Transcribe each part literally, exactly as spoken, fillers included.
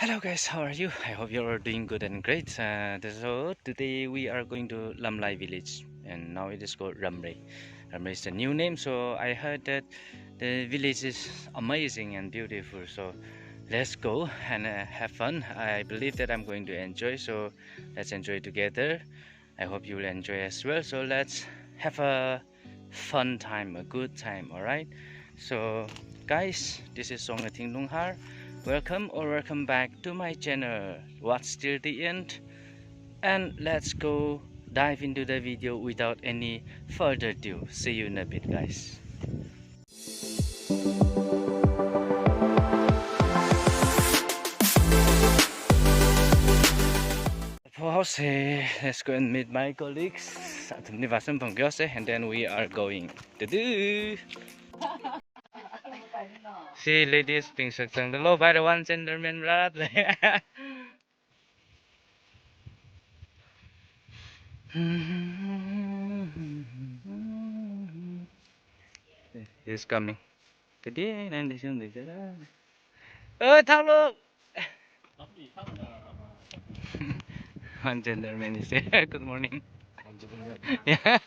Hello guys, how are you? I hope you are doing good and great. Uh, so today we are going to Lamlai village, and now it is called Ramrei. Ramrei is the new name. So I heard that the village is amazing and beautiful. So let's go and uh, have fun. I believe that I'm going to enjoy. So let's enjoy together. I hope you will enjoy as well. So let's have a fun time, a good time, alright? So, guys, this is Songnathing Lunghar. Welcome or welcome back to my channel. Watch till the end, and let's go dive into the video without any further ado. See you in a bit, guys. Pohaosa, let's go and meet my colleagues. Athumli vāsamphangki haosa, and then we are going. Tudu. See, ladies, bing sakchang the low by the one gentleman, right? He's coming. Today, nine days in the Oh, Thalo! One gentleman is here. Good morning. Yeah.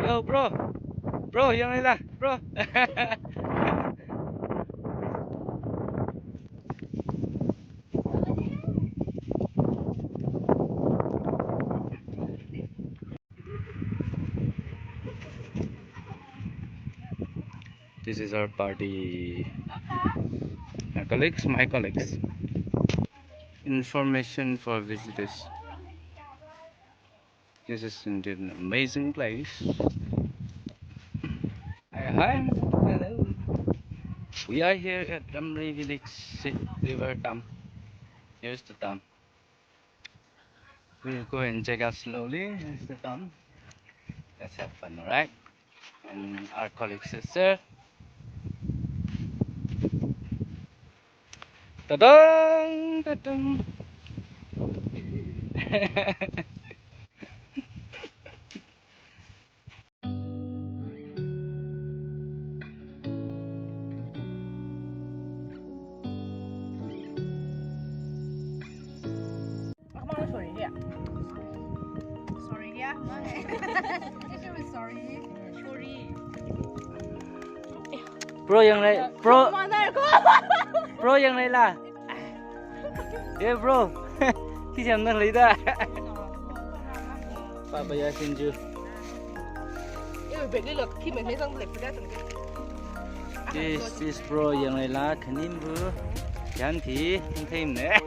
Yo, bro. Bro, yanghaila, bro. This is our party. My colleagues, my colleagues. Information for visitors. This is indeed an amazing place. Hi, hi. Hello. We are here at Ramrei village, see, river dam. Here's the dam. We'll go and check out slowly. Here's the dam. Let's have fun, alright? And our colleague sister. Ta-dang, ta-dang. Come on, sorry, yeah. Sorry, yeah. Sorry. Sorry. Bro, yanglei, bro. Bro, yangleila. Yeah, bro. Tisam nang leida. Papaya Shinju. This is bro yangleila, khanim bu. Yanti, thim ne.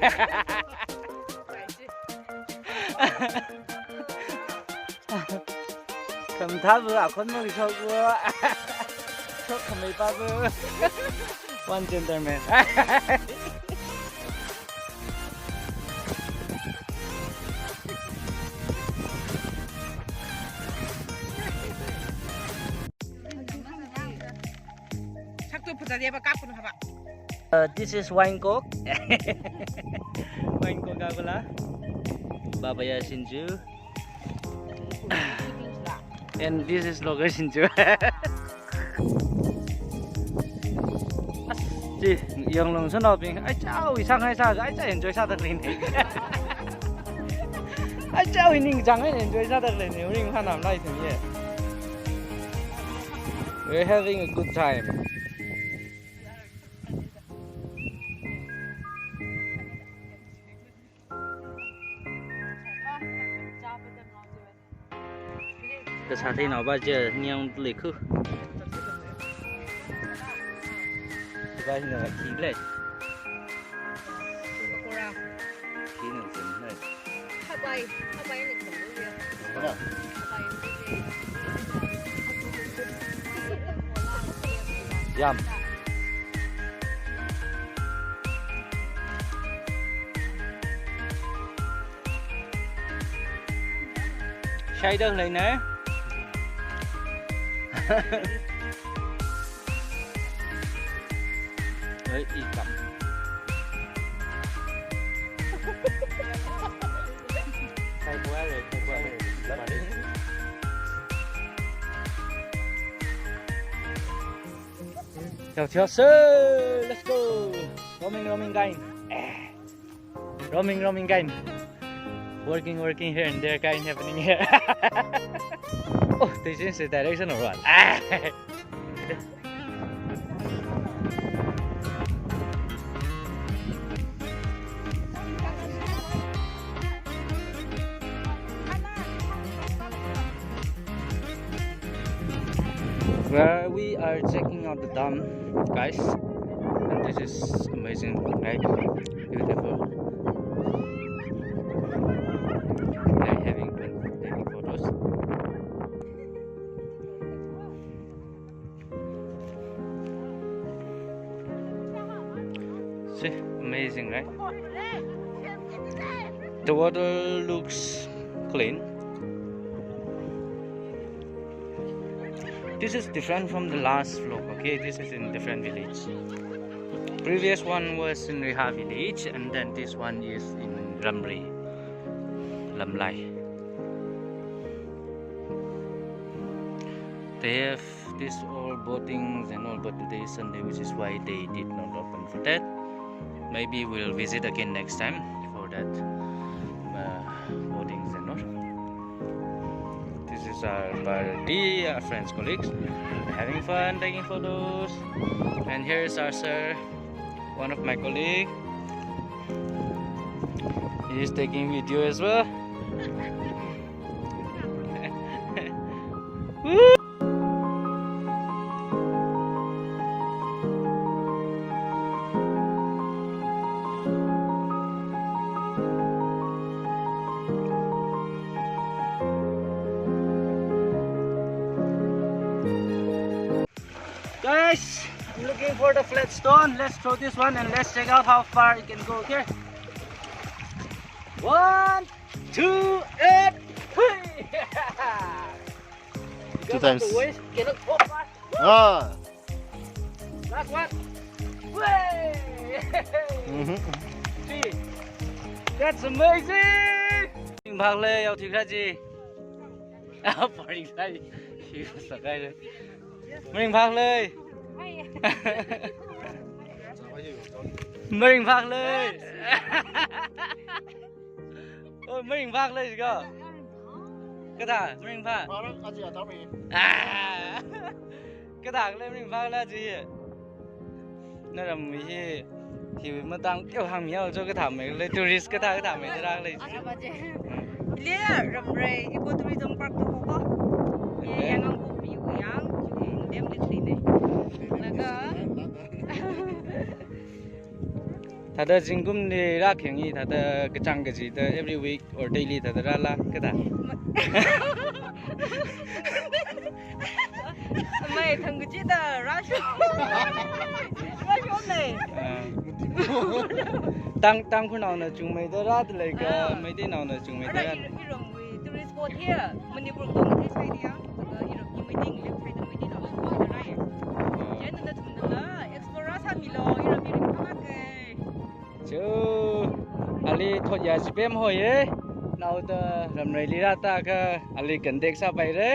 Khamathā bu, akhon mashok bu. Shok khamei pa bu. One gentleman. Saktu phazā diba kapun haba. Uh, this is Wine Coke. Wine Coca-Cola. Papaya Shinju. And this is local Shinju. Chi, yonglong sanaobing, ai chao, i sang hai sa, ai chao enjoy sāda leine. Ai chao, i ningchāng hai enjoy sāda leine, ring hanam lai thing ye. We're having a good time. Sāthei nao ba je nyang le khu. Ba hina ki le. Pakora. Ki nang sim le. Habai, habai ne kong le. Habai ne. Yum. Shaida leina. Oi, ikam. Sai buai le, sai buai le. Yo, yo, sir, let's go. Roaming, roaming, guys. Eh. Roaming, roaming, guys. Working, working here and there, guys, happening here. Oh, they changed the direction or what? Ah. Well, we are checking out the dam, guys. And this is amazing, right? Beautiful. They're having fun taking photos. See, amazing, right? The water looks clean. This is different from the last vlog, okay? This is in different village. Previous one was in Riha village, and then this one is in Ramrei, Lamlai. They have this all boatings and all, but today is Sunday, which is why they did not open for that. Maybe we'll visit again next time for that, uh, boatings and all. This is our party, our friends, colleagues, having fun, taking photos. And here is our sir, one of my colleague. He is taking video as well. Woo! Guys, I'm looking for the flat stone. Let's throw this one and let's check out how far it can go, okay? One, two, and three. Two times. Because of the waves, cannot go fast. Ah. Last one. Way! Mm-hmm. Three. That's amazing! Maringphālei, yao thikra ji. Ah, maringphālei. Maringphālei. Maringphālei. Oh, maringphālei jiakha. Kathā, maringphā. Phāra aja atam hi. Ah. Kathālei maringphālei ji. Naram hi, hi matang teo hāngmi yao jo kathāmeilei, tourist kathā kathāmei tarālei. Aja ba je. Hmm. Ilia Ramrei Eco Tourism Park to ko ko. Ye, eh, Yangangpokpi wui yang, chu hi dem le tli ne. Laga. Thāda zingkumli rākhayang hi, thāda kachāng kachida every week or daily thāda rāla, kathā. Mai thang kachida rāshon. Rāshon lei. Ah. Tang, Tangkhulnaona chungmeida rāda lei kha, ah, Meiteinaona chungmeida rā. Ara i, iramwui tourist spot hi Manipur kong thei sai dia. Laga iram i Meitei left side Meiteinaona chungmeida rāya. Ah. Chieina nathumnala explore sāmilu, iram i ringphālāka. Cho, ali thot ya chipem hoiye. Naoda Ramreili rāda kha ali contact sāpaira.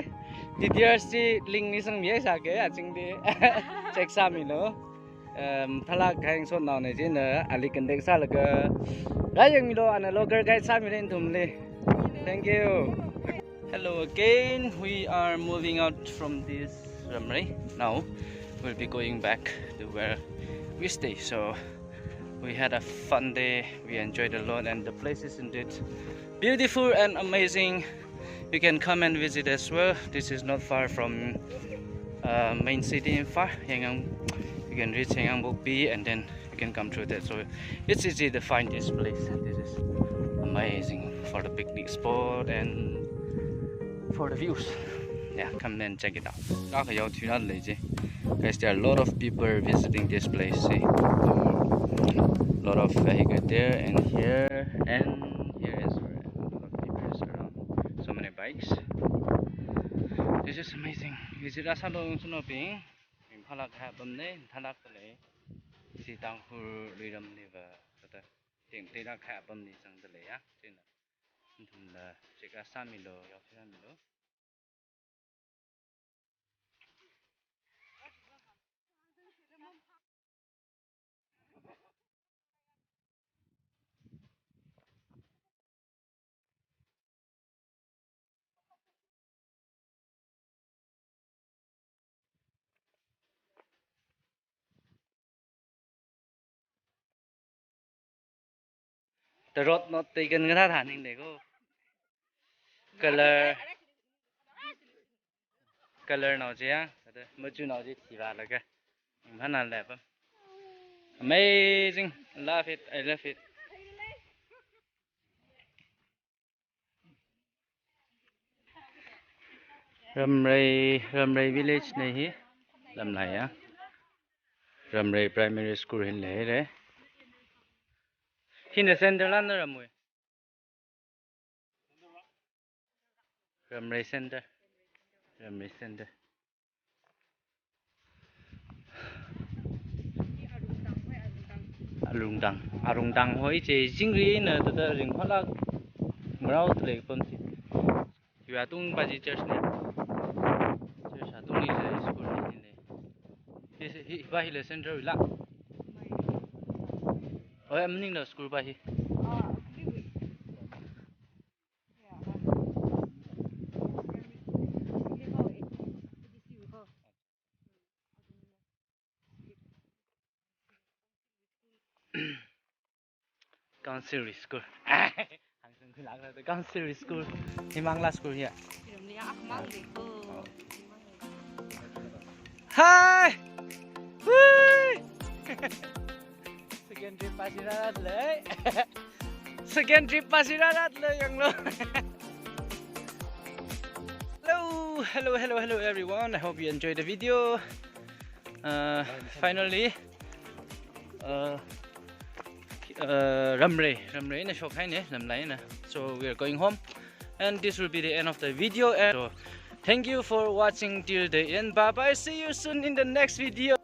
Details chi link li sangmi sāka, achingli check sāmilu. Um, thalak khaing sotnaona chieina ali contact sālaga rāyangmilu, ana local guide sāmira nathumli. Thank you. Hello again. We are moving out from this Ramrei. Now we'll be going back to where we stay. So we had a fun day. We enjoyed a lot, and the place is indeed beautiful and amazing. You can come and visit as well. This is not far from uh, main city Imphal. Yangon, you can reach Yangon Bokpi and then you can come through that. So it's easy to find this place. This is amazing for the picnic spot and for the views. Yeah, come and check it out. Akha yaothuira lei je. Guys, there are a lot of people visiting this place. See, lot of vehicle there and here, and here is a lot of people is around. So many bikes. This is amazing. Visit asalo sunoping. Ringphālāk kahai apamna, thālāk dalei. Ishi Tangkhul luiramliva kata tengteilāk kahai apamli zangdalei ya. Chieina nathumla check sāmilu, yaothuirāmilu. The road not taken kha tha ning de ko. Color, color nao je ya, kata machu nao je thiva laga. Mana lava. Amazing. Love it. I love it. Ramrei, Ramrei village na hi. Lamlai ya. Ramrei Primary School hin leire. Hina center lan na Ramrei. Ramrei center. Ramrei center. Arungtang. Arungtang hoi chi zingri na thāda ringphālāk marao dalei pam chi. Hiwui atungpa chi church na. Church atungli school ni le. Hi, hi, hipa hila center wui la. Oi, maningla school pa hi. Council School. Council School. Himangla School ya. Hi! Hui! Secondary pa shi rāra lei. Secondary pa shi rāra lei yanglu. Hello, hello, hello, hello everyone. I hope you enjoyed the video. Uh, finally, uh, uh, Ramrei, Ramrei na shokhaina, Lamlai na. So we are going home, and this will be the end of the video. And so, thank you for watching till the end. Bye bye. See you soon in the next video.